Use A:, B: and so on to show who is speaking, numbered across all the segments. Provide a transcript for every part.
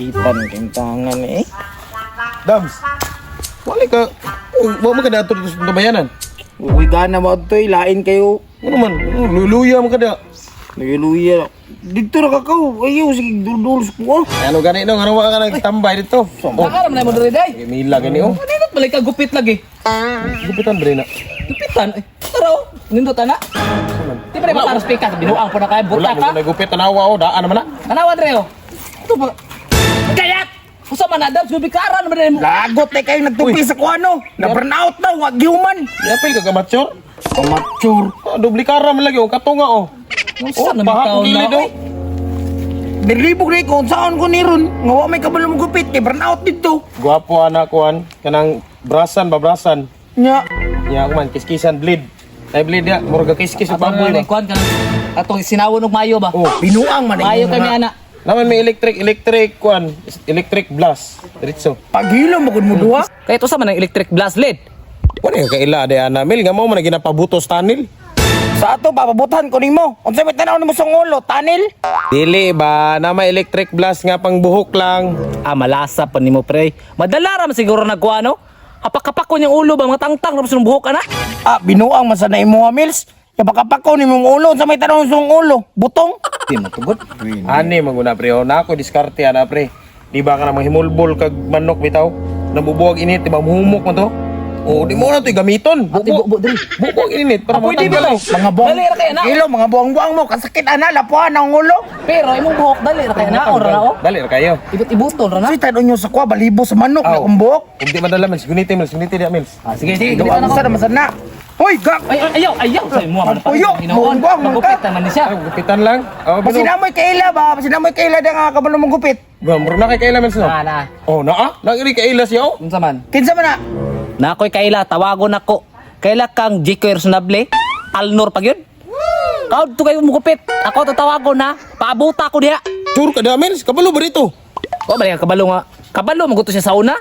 A: Itan kintangan eh.
B: Dams. Wala ka. Wa man ka dato dito sa bayanan.
A: Uy gana mo to, lain kayo.
B: Ano man, luluya man ka da.
A: Nagluya. Dito ra ka ko. Ayaw sige dudul ko.
B: Ano gani no, ngano wa ka nagtambay dito? Oh,
C: Nakaram na mo diri day.
B: Mila gani oh.
C: Nindot balik ka gupit lagi.
B: Gupitan bre na.
C: Gupitan. Eh, tara oh. Nindot ana. Di pa rin mataros pika. Binuang po na kayo. Buta
B: Wala
C: ka.
B: mo na gupit tanawa oh, daan naman na.
C: Tanawa dre oh. Ito ba? Kayat! Usa man na Dabs, gubikaran man mo.
A: Lagot na kayo nagtupi sa kuano. Na burnout na wa human.
B: Yapil ka kamatsor.
A: Amateur.
B: Oh, duplikara man lagi oh, katunga oh.
C: Usa na
B: paha
C: bitaw
B: kong
C: na.
B: gilid oh.
A: Diribog na ko saan ko niron. Nga wa may kabalo mo gupit kay burnout dito.
B: Gwapo ana kuan kanang brasan ba brasan.
A: Nya.
B: Nya ako man kiskisan bleed. Ay bleed ya, murag ka kiskis sa
C: Atong
B: baboy ba.
C: kuan kanang atong sinawon og mayo ba.
B: Oh,
A: Binuang man
C: Mayo
A: inyong
C: kami
A: mga-
C: ana.
B: naman may electric electric kuan, electric blast. Diretso.
A: Paghilo mo gud mo duha.
C: Kaya ito sa man ang electric blast lead.
B: Wala ka kaila di ana mil nga mo man ginapabutos tanil.
A: Sa ato papabutan ko nimo. Unsa may tan-aw nimo sa ulo, tanil?
B: Dili ba na may electric blast nga pang buhok lang.
C: Ah, malasa pa nimo pre. Madala ra man siguro nagkuha no. Kapak-kapak ko niyang ulo ba mga tangtang ra sa buhok ana.
A: Ah, binuang man sa na imo Mills. Kapakapako nimo ulo, unsa may tan-aw sa ulo? Butong.
C: Di matugot.
B: Ani maguna pre, oh, na ako diskarte ana pre. Di ba ka na mahimulbol kag manok bitaw? Nabubuwag init, di ba muhumok man to? Oh, di mo na to gamiton.
C: Ate bubo diri.
B: Bubuwag init para
C: Ah, pwede
B: matanggal.
C: ba?
B: oh.
A: Mga buang.
C: Dali ra kay na.
A: Ilo, mga buang-buang mo kasakit ana lapuan ang ulo.
C: Pero imong buhok dali ra kay na ra na oh.
B: Dali ra kayo.
C: Ibot-ibuton ra na.
A: Kasi tan nyo sa kuha balibo sa manok na
B: Aw.
A: akong buhok.
B: Ug di madala mils, guniti mils, guniti di mils.
C: Ah, sige, sige.
A: Gawa
C: Gunitan
A: mo
C: ako.
A: sa naman na. Hoy, gak!
C: Ay, ay, ayaw, ayaw. Sa mo man
A: Puyo, buang-buang man ka.
C: Magupitan man ni siya.
B: Ay, gupitan lang. Oh,
A: Basin na mo'y kaila ba? Basin na mo'y kaila da nga kabalo mong gupit.
B: Ba, murag na kay kaila mils no.
C: Na, na.
B: Oh, naa, nagiri kaila siya oh.
C: Unsa man?
A: Kinsa man na?
C: Na ako'y kaila, tawagon ako. Kaila kang Jico Personable, Alnor pag yun. Kaud to kayo mukupit. Ako to tawagon ha. Paabuta ko diha.
B: Sure ka da mils, kabalo ba dito?
C: O balik ang kabalo nga. Kabalo maguto siya sa una.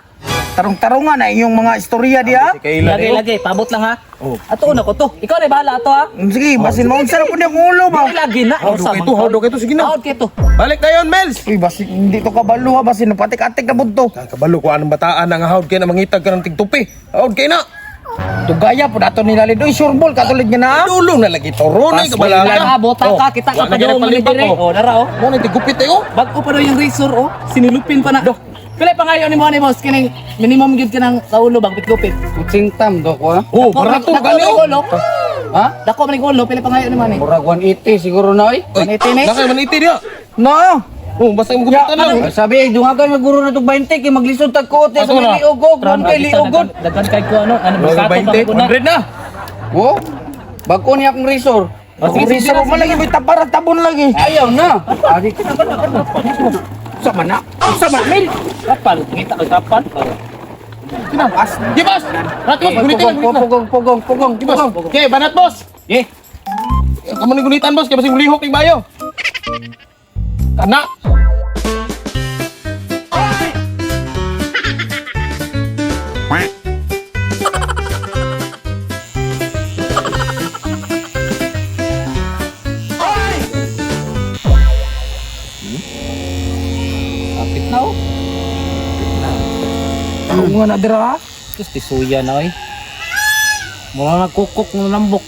A: Tarong-tarong nga na inyong mga istorya diha.
B: Si kaila
C: Lagi
B: di, oh.
C: lagi, paabot lang ha.
B: Oh.
C: Ato una ko to. Ikaw na bahala ato ha.
A: Sige, basin mo unsa na po niya akong ulo ba?
C: Ay, lagi na.
B: Hawd
C: Unsa
B: kay
C: man
B: to,
C: ka?
B: hawd kay to, sige na.
C: Hawd kay to.
B: Balik dayon mils.
A: Uy, basin hindi to kabalo ha, basin napatik-atik na budto.
B: Kabalo ko anong bataan ang hawd kay na mangitag ka ng tigtupi. Hawd kay na.
A: Tugaya po dato nila lido, sure ball katulad nga na.
B: Dulong na lagi toro na kabala
C: Wala ka, bota ka, kita ka pa daw man dire. Oh, nara oh.
B: Mo na tigupit eh oh.
C: Bag-o pa daw yung razor oh. Sinilupin pa na. Pila pa ngayon ni mo ni boss kining minimum gyud kanang sa ulo bang gupit.
D: Kutsingtam do ko ha?
B: Oh, barato gani oh.
D: Ha?
C: Dako man ulo, pila pa ngayon ni mo ni.
D: Murag 180 siguro na oy.
B: Oy,
C: 180 ni?
B: Naka maniti diha.
A: No.
B: Oh, basta imong gupitan lang.
D: Ay, Sabi, dungagan nga guro na tog 20 kay maglisod tag kuot sa
B: Ato na.
D: may liugog, man kay liugod.
C: Daghan kay ko ano, ano
B: Mga
C: bisato pa
B: 20,
C: ko na.
B: 100 na.
D: Wo? Bag-o niya akong razor.
C: Oh, sige, sige,
A: Sige,
C: sige,
A: man lagi may tapar at tabon lagi.
D: Ayaw na. Adi
A: Sa man na. Sa man mil.
C: Kapal, ngita kay kapal.
A: As
B: Di boss. Rat boss, gunitin lang.
D: Pugong,
B: gunitin lang.
D: pugong, pugong, pugong,
B: Di boss.
D: pugong.
B: Okay, banat boss.
C: Eh,
B: Kamo ni gunitan boss kay basing mulihok ning bayo. Kana.
C: kapit na oh.
A: Tarong nga na dira. ha?
C: Tapos tisuya na oy. Mura nagkukok ng lambok.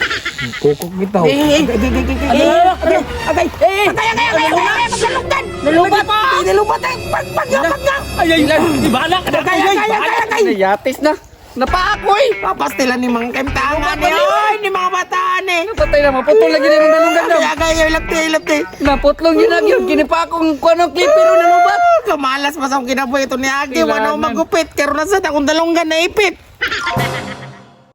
A: Kukok bitaw. Eh, eh, eh, eh, eh, agay. Agay, agay, agay, agay, agay, maglalugdan. Nalubat. Nalubat. eh. Pag, pag, pag, pag.
C: Ay ay, ibala ka na.
A: Agay, agay, agay, agay.
D: Yatis na. Napaakoy.
A: Papastilan ni mga kemtangan ni. Ay, ni mga bataan eh.
D: Patay na maputol lagi na imong dalunggan daw.
A: Agay, agay, ay, lapte, lapte.
D: Naputlong yun na yun. Kini pa akong kuanong clipper nalubat.
A: Kamalas pa sa akong kinabuhi ito ni Agi. Wala
D: Kailangan.
A: akong magupit. Karoon na sa akong dalunggan na ipit.